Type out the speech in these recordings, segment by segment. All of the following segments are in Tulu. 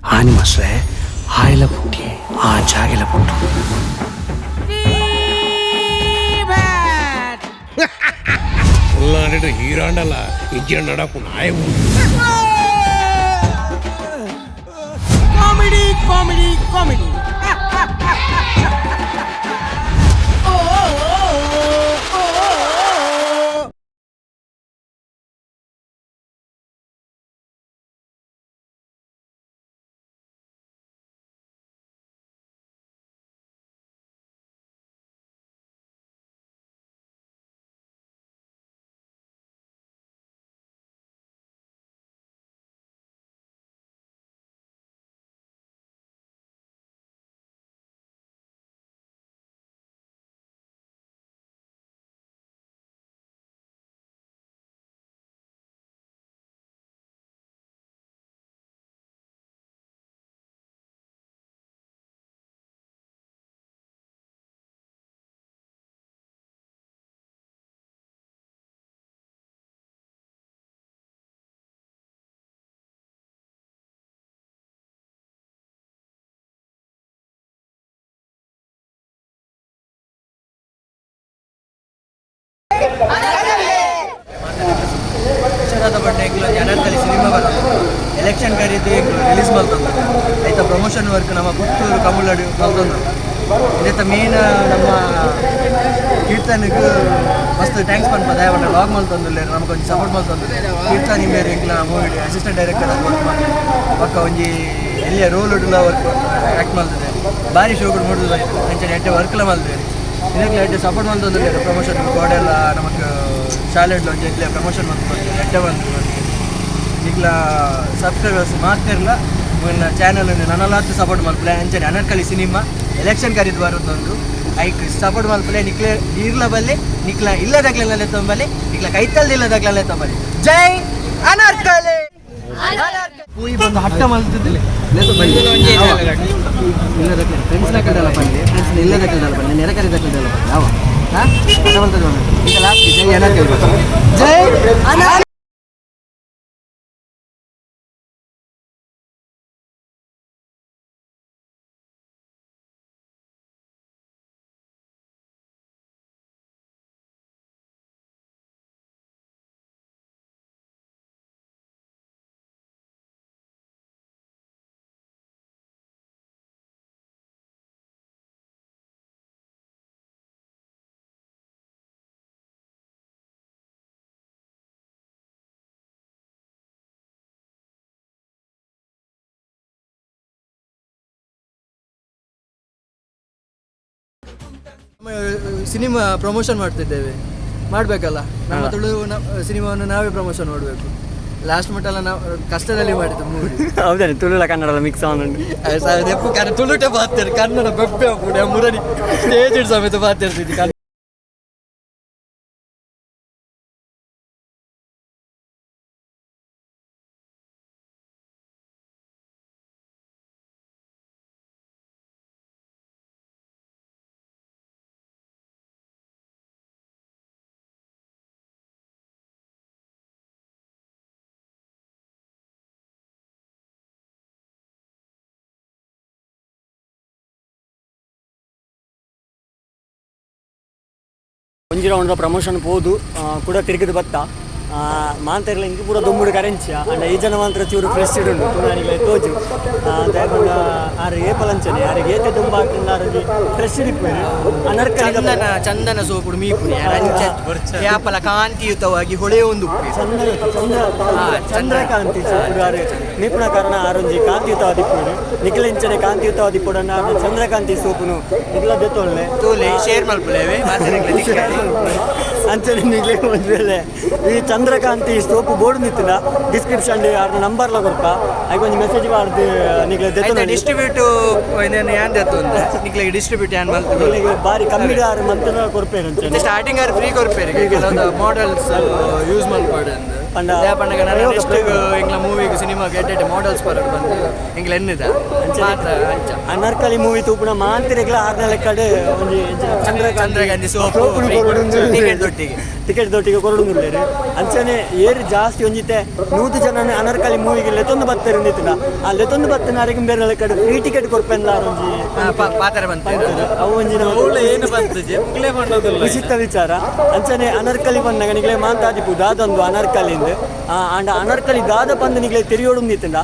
ಆನಿ ಮಾಸ್ಟ್ರೆ ಆಯಲ ಪುಟ್ಟಿ ಆ ಜಾಗೆಲ ಪುಟ್ಟು. ಹೀರಾಂಡಲ್ಲ ಇಜ್ಜಿ ನಡಕು ನಾಯಿ. Comedy comedy comedy. ಅಕ್ಷರದ ಬಟ್ಟೆ ಎಂಕ್ಲ ಅನಾರ್ಕಲಿ ಸಿನಿಮಾ ಬರ್ತದೆ. ಎಲೆಕ್ಷನ್ ಕರೀದು ಎಂಕ್ಲು ರಿಲೀಸ್ ಮಲ್ತೊಂದು. ಐತ ಪ್ರಮೋಷನ್ ವರ್ಕ್ ನಮ್ಮ ಪುತ್ತೂರು, ಕಮುಲಡು ಮಲ್ತೊಂದು. ಇದತ್ತ ಮೇನ್ ನಮ್ಮ ಕೀರ್ತನಿಗೆ ಮಸ್ತ್ thanks ಪನ್ಪ. ದಯವಂಡ ವ್ಲಾಗ್ ಮಲ್ತೊಂದುಲ್ಲೆರ್, ನಮಕ್ ಒಂಜಿ ಸಪೋರ್ಟ್ ಮಲ್ತೊಂದುಲ್ಲೆರ್. ಕೀರ್ತನ್ ಇಂಬೇರ್ ಎಂಕ್ಲ ಮೂವಿ ಅಸಿಸ್ಟೆಂಟ್ ಡೈರೆಕ್ಟರ್ ಆದ್ ವರ್ಕ್ ಮಾಡಿ, ಬೊಕ್ಕ ಒಂಜಿ ಎಲ್ಯ ರೋಲ್ ಉಡ್ಲ ವರ್ಕ್ ಆ್ಯಕ್ಟ್ ಮಲ್ತದೆ. ಬಾರಿ ಶೋಕುಡು ಮೂಡುದು ಬೈತು. ಅಂಚನೆ ಎಡ್ಡೆ ವರ್ಕ್ಲ ಮಲ್ದೇರ್. ಇದಕ್ಕೆ ಎಡ್ಡೆ ಸಪೋರ್ಟ್ ಮಲ್ತೊಂದುಲ್ಲೆರ್. ಪ್ರಮೋಷನ್ ಗೋಡೆಲ್ಲ ನಮಕ್ ಶಾಲೆಡ್ಲ ಒಂಜಿ ಎಡ್ಡೆ ಪ್ರಮೋಷನ್ ಮಲ್ತು ಕೊರ್ತೆರ್, ಎಡ್ಡೆ ಮಲ್ತು ಕೊರ್ತೆರ್. ನಿಕ್ಲ ಸಬ್ಸ್ಕ್ರೈಬರ್ಸ್ ಮಾತೆರ್ಲ ಮುನ್ನ ಚಾನಲ್ ನನಲಾತ್ ಸಪೋರ್ಟ್ ಮಲ್ಪುಲೆ. ಅಂಚನೆ ಅನರ್ಕಲಿ ಸಿನಿಮಾ ಎಲೆಕ್ಷನ್ ಕರಿದು ಬರೋದೊಂದು, ಐಕ್ ಸಪೋರ್ಟ್ ಮಲ್ಪುಲೆ. ನಿಕ್ಲೆ ಈರ್ಲ ಬಲ್ಲೆ, ನಿಕ್ಲ ಇಲ್ಲದಗ್ಲೆಲ್ಲ ತೊಂಬಲೆ, ನಿಕ್ಲ ಕೈತಲ್ದಿಲ್ಲದಗ್ಲೆಲ್ಲ ತೊಂಬಲೆ. ಜೈ ಅನಾರ್ಕಲಿ. ಪೂಯಿ ಬಂದು ಹಟ್ಟ ಮಲ್ತದ್ದು. ಫ್ರೆಂಡ್ಸ್ನ ಕಡೆಲ್ಲ ಪಲ್ಲೆ, ಫ್ರೆಂಡ್ಸ್ ಇಲ್ಲದ ಕಡೆಲ್ಲ ಪಲ್ಲೆ, ನೆರೆಕರಿದ ಕಡೆಲ್ಲ ಪಲ್ಲೆ. ಯಾವ ಹಾಂ ಹಟ್ಟ ಮಲ್ತದ್ದು. ಈಗ ಲಾಸ್ಟ್ ಜೈ ಅನಾರ್ಕಲಿ, ಜೈ ಅನಾರ್. ಸಿನಿಮಾ ಪ್ರಮೋಷನ್ ಮಾಡ್ತಿದ್ದೇವೆ. ಮಾಡಬೇಕಲ್ಲ, ನಮ್ಮ ತುಳು ಸಿನಿಮಾವನ್ನು ನಾವೇ ಪ್ರಮೋಷನ್ ಮಾಡಬೇಕು. ಲಾಸ್ಟ್ ಮಟ್ಟಲ್ಲ ನಾವು ಕಷ್ಟದಲ್ಲಿ ಮಾಡಿದ್ದು ಮೂವಿ. ಹೌದಾನೆ, ತುಳುಲ ಕನ್ನಡ ಮಿಕ್ಸ್ ಆನ್. ತುಳುಟೆ ಬಾತೇರು, ಕನ್ನಡ ಬೆಪ್ಪೆ ಕೂಡ ಮುರನಿ ಸ್ಟೇಜ್ ಸಮೇತ ಬಾತಿರ್ತಿದ್ದಿ. ಒಂಜಿ ರೌಂಡ್ ಪ್ರಮೋಷನ್ ಪೋದು ಕೂಡ ತಿರುಗಿದು ಬತ್ತ. ಮಾಂತೆರ್ಲ ಇಂಕ್ ಪೂರ ದೊಂಬುಡು ಕರೆಂಚ ಅಂಡ ಈ ಜನ ಮಾತ್ರ ಚೂರು ಫ್ರೆಶ್ ಇಡುಂಡು ತುನಾನಿಗ್ಲ ತೋಜು. ದಾಯೆ ಆರು ಏಪಲಂಚನೆ ಆರಿಗೆ ಏತೆ ದುಂಬು ಹಾಕಿಂದ ಆರೊಂಜಿ ಫ್ರೆಶ್ ಇಪ್ಪುವೆರ್ ಅನರ್ಕಲಿ. ಚಂದನ ಚಂದನ ಸೋಪುಡು ಮೀಪುನಿ ಅಂಚ ಯಾಪಲ ಕಾಂತಿಯುತವಾಗಿ ಹೊಳೆಯೊಂದು. ಚಂದ್ರ ಚಂದ್ರ ಚಂದ್ರಕಾಂತಿ ಸೋಪುಡು ಆರು ಮೀಪುನ ಕಾರಣ ಆರೊಂಜಿ ಕಾಂತಿಯುತವಾದಿಪ್ಪುಡು. ನಿಖಿಲ ಇಂಚನೆ ಕಾಂತಿಯುತವಾದಿಪ್ಪುಡನ್ನ ಚಂದ್ರಕಾಂತಿ ಸೋಪುನು ನಿಖಿಲ ದೆತ್ತೊಳ್ಳೆ. ತೋಲೆ, ಶೇರ್ ಮಲ್ಪುಲೇವೆ. ಅಂಚನೆ ನಿಗ್ಲೆ ಒಂಜಿ ವೇಳೆ ಈ ಚಂದ್ರಕಾಂತಿ ಸೋಪು ಬೋರ್ಡ್ ನಿತ್ತಿನ ಡಿಸ್ಕ್ರಿಪ್ಷನ್ ಆರ್ನ ನಂಬರ್ಲ ಕೊರ್ಪ. ಐಕ್ ಒಂಜಿ ಮೆಸೇಜ್ ಪಾಡ್ದು ನಿಗ್ಲೆ ದೆತ್ತೊಂದು. ಡಿಸ್ಟ್ರಿಬ್ಯೂಟ್ ಯಾನ್ ದೆತ್ತೊಂದು, ನಿಕ್ಲೆಗ್ ಡಿಸ್ಟ್ರಿಬ್ಯೂಟ್ ಯಾನ್ ಮಲ್ತು. ನಿಗ್ಲೆಗ್ ಬಾರಿ ಕಮ್ಮಿ ಆರು ಮಂತನ ಕೊರ್ಪೇರು ಅಂಚನೆ. ಸ್ಟಾರ್ಟಿಂಗ್ ಆರ್ ಫ್ರೀ ಕೊರ್ಪೇರು, ಕೆಲವೊಂದು ಮಾಡೆಲ್ಸ್ ಯೂಸ್ ಮಲ್ಪಡು. ಪಂಡ ಪಂಡಗ ನೆಕ್ಸ್ಟ್ ಎಂಗ್ಲ ಮೂವಿಗ್ ಸಿನಿಮಾಗ್ ಎಡ್ಡೆ ಮಾಡಲ್ಸ್ ಬರೋದು ಬಂದು ಎಂಗ್ಲ ಎನ್ನಿದ ಮಾತ್ರ ಅಂಚ. ಅನಾರ್ಕಲಿ ಮೂವಿ ತೂಪುನ ಮಾಂತಿರೆಗ್ಲ ಆರ್ನ ಲೆಕ್ಕಡ್ ಒಂಜಿ ಚಂದ್ರಕಾಂತಿ ಸೋಪು ಟಿಕೆಟ್ ದೊಟ್ಟಿಗೆ. ಟಿಕೆಟ್ ದೊಟ್ಟಿಗೆ ಕೊರಡುಂದುಲ್ಲೇರು. ಅಂಚನೆ ಏರ್ ಜಾಸ್ತಿ ಒಂಜಿತೆ 100 ಜನ ಅನಾರ್ಕಲಿ ಮೂವಿಗೆ ಲೆತ್ತೊಂದು ಬತ್ತಾರೆ ನಿಂತಿನ ಆ ಲೆತ್ತೊಂದು ಬತ್ತನ ಅರೆಗೆ ಬೇರೆ ಲೆಕ್ಕಡ್ ಫ್ರೀ ಟಿಕೆಟ್ ಕೊರ್ಪೆಂದ ಒಂಜಿ ಪಾತ್ರ ಬಂತ. ಅವು ಒಂಜಿ ಏನು ಬಂತು ಜೆಪ್ಲೆ ಮಾಡೋದಿಲ್ಲ. ವಿಚಿತ್ರ ವಿಚಾರ. ಅಂಚನೆ ಅನರ್ಕಲಿ ಬಂದಾಗ ನಿಗ್ಲೆ ಮಾತಾದಿಪು ದಾದೊಂದು ಅನರ್ಕಲಿಂದ ಆಂಡ ಅನರ್ಕಲಿ ದಾದ ಪಂದ್ ನಿಗ್ಲೆ ತೆರಿಯೋಡು ನಿತ್ತಂಡ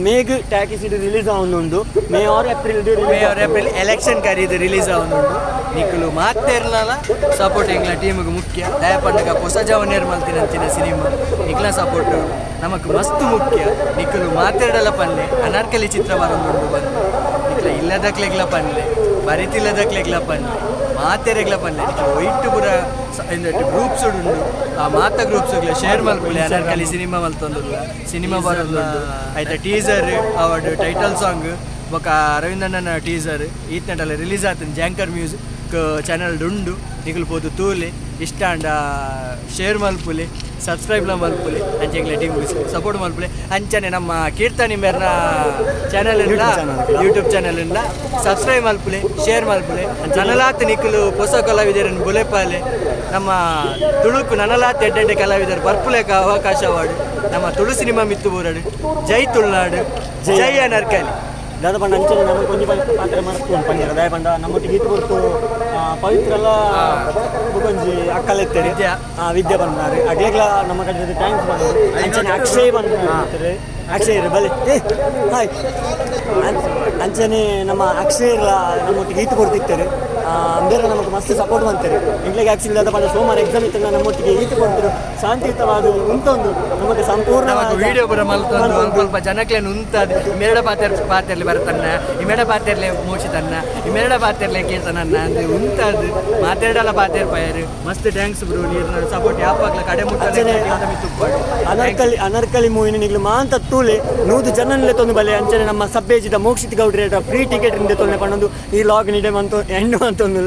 ಮೇಗ್ ಟ್ಯಾಕಿಸಿಡ್ ರಿಲೀಸ್ ಆವೊಂದುಂಡು May or April. May or April election ಕರೀದು ರಿಲೀಸ್ ಆವೊಂದುಂಡು. ನಿಕುಲು ಮಾತೆರ್ಲಲ ಸಪೋರ್ಟ್ ಎಂಗ್ಲ ಟೀಮ್ಗೆ ಮುಖ್ಯ. ದಯಪಂಡಗ ಹೊಸ ಜವನೇರ್ ಮಲ್ತಿನಂಚಿನ ಸಿನಿಮಾ, ನಿಕ್ಲ ಸಪೋರ್ಟ್ ನಮಕ್ ಮಸ್ತ್ ಮುಖ್ಯ. ನಿಕುಲು ಮಾತೆರ್ಡಲ ಪನ್ಲೆ, ಅನಾರ್ಕಲಿ ಚಿತ್ರ ಬರೊಂದುಂಡು ಬಂದು. ನಿಕ್ಲ ಇಲ್ಲದಕ್ಲೆಗ್ಲ ಪನ್ಲೆ, ಬರಿತಿಲ್ಲದಕ್ಲೆಗ್ಲ ಪನ್ಲೆ, ಮಾತೆರೆಗ್ಲ ಪನ್ಲೆ. ನಿಕ್ಲ ಒಯ್ಟ್ ಪೂರ ಗ್ರೂಪ್ಸ್ ಉಂಡು, ಆ ಮಾತ ಗ್ರೂಪ್ಸ್ ಶೇರ್ ಮಲ್ಪುಲೆ. ಅನಾರ್ಕಲಿ ಸಿನಿಮಾ ಮಲ್ತೊಂದುಲ್ಲ, ಸಿನಿಮಾ ಬರೊಂದುಂಡು. ಆಯ್ತಾ, ಟೀಸರ್ ಅವಾರ್ಡ್ ಟೈಟಲ್ ಸಾಂಗ್ ಬೊಕ ಅರವಿಂದಣ್ಣನ ಟೀಸರ್ ಈತ್ನೆಟಲ್ಲ ರಿಲೀಸ್ ಆತನ ಜಾಂಕರ್ ಮ್ಯೂಸಿಕ್ ಚಾನಲ್ ಉಂಡು. ನಿಕುಲು ಪೋದು ತೂಲೆ, ಇಷ್ಟ ಆಂಡ ಶೇರ್ ಮಲ್ಪುಲೆ, ಸಬ್ಸ್ಕ್ರೈಬ್ಲ ಮಲ್ಪುಲೆ. ಅಂಚೆಗ್ಲೆ ಟೀಮ್ ಸಪೋರ್ಟ್ ಮಲ್ಪುಲೆ. ಅಂಚನೆ ನಮ್ಮ ಕೀರ್ತನಿ ಮೇರ್ನ channel YouTube channel. YouTube channel ಇಂದ ಸಬ್ಸ್ಕ್ರೈಬ್ ಮಲ್ಪುಲೆ, ಶೇರ್ ಮಲ್ಪುಲೆ. ನನಲಾತ್ ನಿಕುಲು ಪೊಸ ಕಲಾವಿದರನ್ನು ಬುಲೆಪಾಲೆ. ನಮ್ಮ ತುಳುಕು ನನಲಾತ್ ಎಡ್ಡೆಡ್ಡೆ ಕಲಾವಿದರು ಬರ್ಪುಲೆಕ ಅವಕಾಶವಾಡು. ನಮ್ಮ ತುಳು ಸಿನಿಮಾ ಮಿತ್ತು ಬೋರಡು. ಜೈ ತುಳುನಾಡು, ಜೈ ಅನರ್ಕಲಿ. ದಾದ ಪಂಡ ಅಂಚನೆ ನಮಗೆ ಒಂಜಿ ಪಾತ್ರ ಮಸ್ತ್ ಉಂಟು ಪಂಜರ. ದಾಯ ಪಂಡ ನಮ್ಮೊಟ್ಟಿಗೆ ಈತ್ ಕೊರ್ತು ಪವಿತ್ರಲ ಬೊಕೊಂಜಿ ಅಕ್ಕಲೆತ್ತೇರಿ. ವಿದ್ಯಾ. ವಿದ್ಯಾ ಬಂದಾರೆ. ಅಗ್ಲೆಗ್ಲ ನಮ್ಮ ಕಡೆ thanks ಬಂದರು. ಅಂಚನೆ ಅಕ್ಷಯ್ ಬಂದು, ಅಕ್ಷಯ್ ಬಲೆ, ಏ ಹಾಯ್. ಅಂಚನೆ ನಮ್ಮ ಅಕ್ಷಯರ್ಲ ನಮ್ಮೊಟ್ಟಿಗೆ ಈತು ಕೊಡ್ತಿರ್ತಾರೆ. ಬೇರೆ ನಮಗೆ ಮಸ್ತ್ ಸಪೋರ್ಟ್ ಮಾಡ್ತಾರೆ ಎಂಗ್ಲಿಗೆ. ಆಕ್ಚುಲಿ ದಾದ ಪಂಡ ಸೋಮವಾರ ಎಕ್ಸಾಮ್ ಇತ್ತು, ನಮ್ಮೊಟ್ಟಿಗೆ ಈತು ಕೊಡ್ತಾರೆ, ಶಾಂತಿಯುತವಾದ ಉಂಟೊಂದು ನಮಗೆ ಸಂಪೂರ್ಣ ನಮಕ್ ವಿಡಿಯೋ ಪೂರ ಮಲ್ತೊಂದು ಅಲ್ಪ ಅಲ್ಪ ಜನಕ್ಲೆನ್ ಉಂತಾದ್ ಮೆರಡ ಪಾತೆರ್ ಪಾತೆರ್ಲೆ ಬರತನ್ನ, ಈ ಮೇಡ ಪಾತೆರ್ಲೆ ಮೋಕ್ಷಿತನ್ನ, ಈ ಮೇರಡ ಪಾತೆರ್ಲೆ ಕೀರ್ತನನ್ನ ಅಂದ್ ಉಂತಾದ್ ಮಾತೆರ್ಡಲ ಪಾತೆರ್ ಪಾಯರ್. ಮಸ್ತ್ thanks bro. ನೀರ್ನ ಸಪೋರ್ಟ್ ಯಾಪಾಗ್ಲ ಕಡೆ ಮುಟ್ಟಲೆ ಮಿತ್ತುಪ್ಪಾಡು. ಅನರ್ಕಲಿ ಅನರ್ಕಲಿ ಮೂವಿನ ನಿಗ್ಲು ಮಾಂತ ತೂಲೆ, 100 ಜನನ್ಲೆ ತೊಂದು ಬಲೆ. ಅಂಚನೆ ನಮ್ಮ ಸಬ್ಬೇಜಿದ ಮೋಕ್ಷಿತ್ ಗೌಡ್ರೇಟ ಫ್ರೀ ಟಿಕೆಟ್ ಇಂದ ತೊಂದೆ ಪಂಡೊಂದು ಈ ಲಾಗ್ ನಿಡೆ ಮಂತು ಎಂಡು ಅಂತೊಂದುಲ್ಲ.